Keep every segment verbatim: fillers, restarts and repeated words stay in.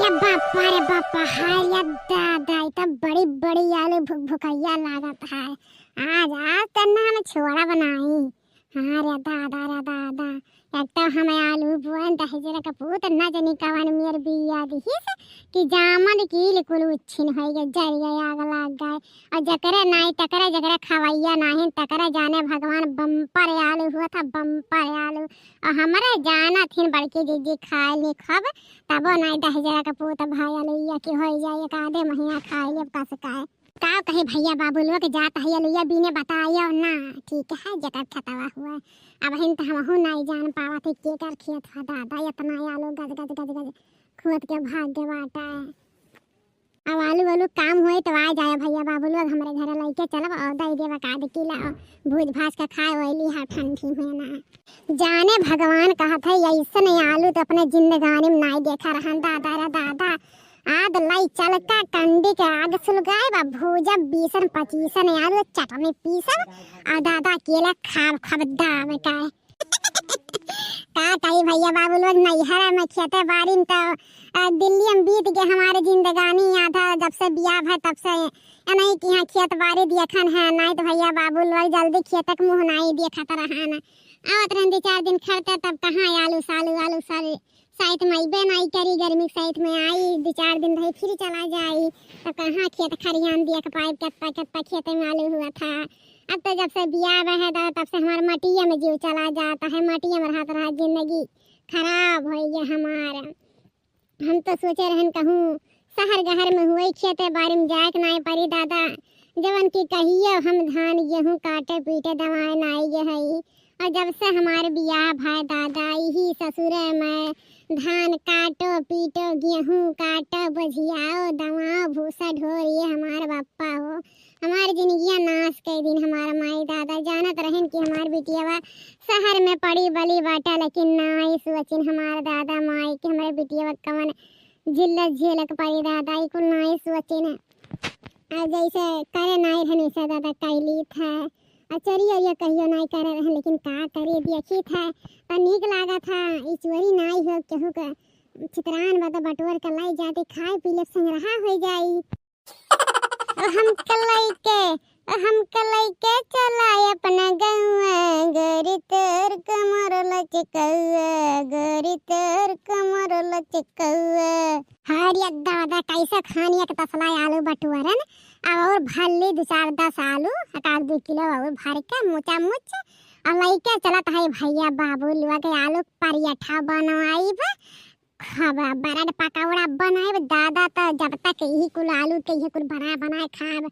ए बापा रे बापा, हाय रे दादा, ई त बड़ी बड़ी आलू भुक भुकैया लागत है। आज, आज त ना हम छोड़ा बनाई। हाँ रे दादा, रे दादा, एक तो हम आलू बोएन, दहिजरा के पूत ना जानी कवन मेर बिया दिहिस कि जामन कील कुल उच्छिन होइ गए, जरि गए, आग लाग गए। और जकरे नाई तकरे, जकरे खवैया नाहिन तकरे जाने भगवान, बम्पर आलू हुआ था, बम्पर आलू। और हमरे जाना थिन बड़की जीजी खाए ली खूब, तबो नाई दहिजरा के पूत भाई अलुइया की होइ जाए, एक आधे महीना खाए ली अब कस का है। का कही भैया बाबू लोग, जात है अलुइया बीने बतायो ना, ठीक है, जकर खेतवा हुआ। अबहिन त हमहू नाई जान पावत है केकर खेत है दादा, इतना आलू गज गज गज गज खोद के भाग के बाटा है। अब आलू वालू काम होए तो आ जाए भैया बाबू लोग हमरे घरे लइके चलब और दे देब एक आध किलो और भूज भाज के खाए वैली हा ठंडी में ना। जाने भगवान कहत है ऐसन आलू तो अपने जिंदगानी में नाई देखा रहन दादा रे दादा। आद लाई चलका कंडी के आग सुलगाए बा भूजब बीसन पचीसन आलू चटनी पीसब और दादा अकेला खाब खाब दाब का। का कही भैया बाबू लोग, नैहरा में खेते बारी में तो, अ, दिल्ली में बीत गए हमारे जिंदगानी आधा, जब से बियाह भय तब से अनई के यहाँ खेत बारी देखन है, नाई तो भैया बाबू लोग जल्दी खेत के मुँह नाई देखत रहन। आवत रहन दो चार दिन खड़ते, तब कहाँ आलू सालू, आलू सालू साइत में अइबे नाई करी, गर्मी के साइत में आई, दो चार दिन रही फिर चला जाई, तब कहाँ खेत खरियान देख पाइब, कत्ता कत्ता खेते में आलू हुआ था। अब तो जब से बियाह रहे दा, तब से हमार मटिया में जीव चला जाता है, मटिया में रहत रहत जिंदगी खराब होइ गया हमार। हम तो सोचे रहन कहूँ शहर गहर में हुए खेते बारी में जाए के नाई परी दादा, जवन की कहियो हम धान गेहूँ काटे पीटे दवाए नाई गे हई। और जब से हमार बियाह भाई दादा, यही ससुरे में धान काटो पीटो, गेहूँ काटो, बोझियाओ, दवाओ, भूसा ढोर, ये हमार बप्पा हो। हमार जिंदगिया नाश कई दिन हमार माई दादा, जानत रहन कि हमार बिटियावा शहर में पड़ी बली बाटा, लेकिन नाई सोचिन हमार दादा माई कि हमरे बिटियावा कवन जिल्लत झेलक पड़ी दादा, ई कुल नाई सोचिन। आ जैसे करे नाई रहन, ऐसे दादा कैली था। आ चोरी ओरिया कहियो नाई करे रहन, लेकिन का करी, देखी था, पर नीक लागा था। ई चोरी नाई हो, केहू के चितरान बा तो बटोर के लाई जाती, खाए पी ले संग्रहा हो जाई। ओ हमके लइके, ओ हमके लइके चला अपना गौआ, गोरी तोर कमर लचकौआ, गोरी तोर कमर लचकौआ। हरिया दादा, कैसे खानिया के तसला आलू बटुअरन, अब और भर ली दो चार दस आलू, एक आध दो किलो और भर के मुचा मुच, और लइके चलत है भैया बाबू लुआ के आलू पराठा बनवाइब, खाबा, ब्रेड पकौड़ा बनाइब दादा, त जब तक यही कुल आलू के यही कुल बना बनाए खाब।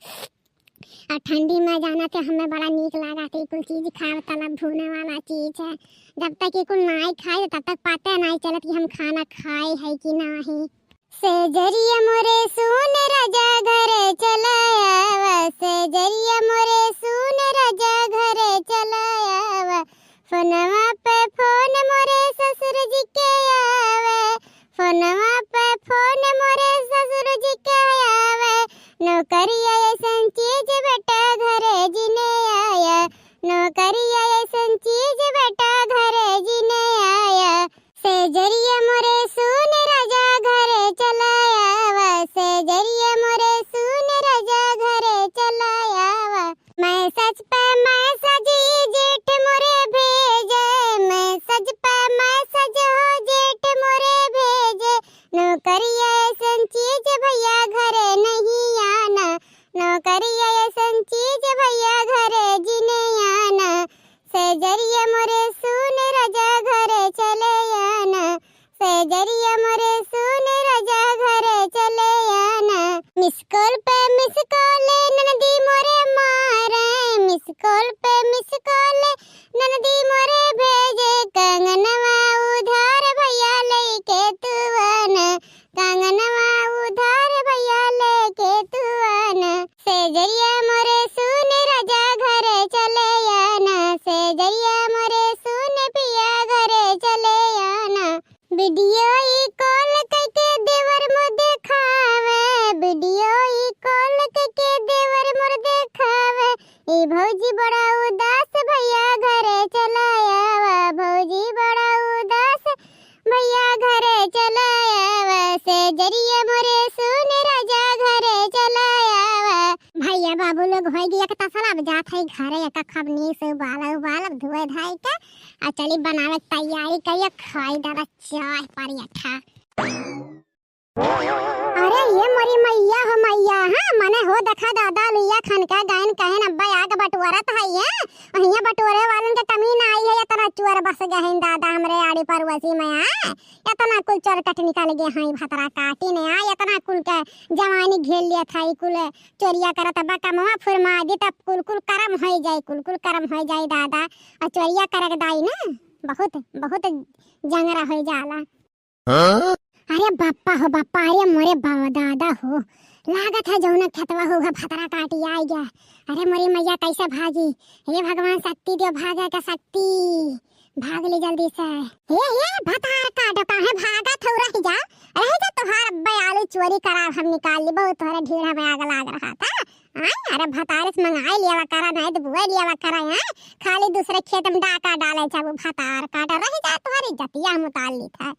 और ठंडी में जाना के हमें बड़ा नीक लागा के कुल चीज खाब, तलब भूने वाला चीज है। जब तक ये कुल नाई खाए, तब तक पता नाई चलत कि हम खाना खाए है कि नाही। सेजरिया मोरे सुन राजा घरे चला आवा, सेजरिया मोरे सुन राजा घरे चला आवा। फोनवा पे फोन मोरे ससुर जी के आवे, फोनवा पे फोन मोरे ससुर जी के आवे। नौकरिया ऐसन चीज बेटा घरे जिने आया, नौकरिया ऐसन चीज बेटा घरे जिने आया। सेजरिया मोरे सुन राजा घरे चला आवा, सेजरिया मोरे सुन राजा घरे चला आवा। मैसेज पे मैसेज ई जेठ मोरे भेजे, मैसेज पे मैसेज हो जेठ मोरे भेजे। नौकरिया ऐसन चीज भैया घरे नहीं आना, नौकरिया ऐसन चीज भैया घरे जिने आना। सेजरिया मोरे सुन राजा घरे चले आना, सेजरिया मोरे सुन राजा घरे चले आना। मिस कॉल पे मिस कॉल ननदी मोरे मारे, मिस कॉल पे मिस कॉल ननदी मोरे भेजे। कंगनवा उधार भैया लइके तू आना, जरिया मोरे सुन राजा घरे चला आवा। भैया बाबू लोग होइ गया के तसला, अब जात है घरे, एक खबनी से उबाला उबालब धोए धाई के, आ चली बनावे तैयारी करिए, खाई दादा चाय पराठा। अरे ये मोरी मैया हो मैया, हाँ, मने हो देखा दादा, लुइया खन के गइन कहेन अब्बा आग बटोरत है ये, हियाँ बटोरे वालन के कमी ना आई है, इतना चोर बस गए हैं दादा हमरे आड़ी पड़ोसी में, हाँ, इतना कुल चोर कट निकल गए हैं भतरा काटी ने, हाँ, इतना कुल के जवानी घेर लिया था, ई कुल चोरिया करत बा, कमवा फुरमा दी तब कुल कुल करम होइ जाई, कुल कुल करम होइ जाई दादा, और चोरिया करक दाई ना, बहुत बहुत जंगरा होइ जाला। हाँ? अरे बप्पा हो बप्पा, अरे मोरे बाबा दादा हो, लागत है जौना खेतवा हो उहे भतरा काटी आइ गया। अरे मोरी मैया कैसे भागी? हे भगवान शक्ति दियो, भागे के शक्ति, भाग ली जल्दी से। हे हे भतार काटो, काहे भागत हो? रह जा, रह जा, तोहार अब्बे आलू चोरी कराब हम निकाल ली, बहुत तोहरे ढीढ़ा में आग लाग रहा था। आय, अरे भतार से मंगाई लियावा करा, नहीं तो बुआ लियावा करा, हैं? खाली दूसरे खेत में डाका डाले चाहू भतार काटा, रह जा, तोहरी जतिया हम उतार ली था।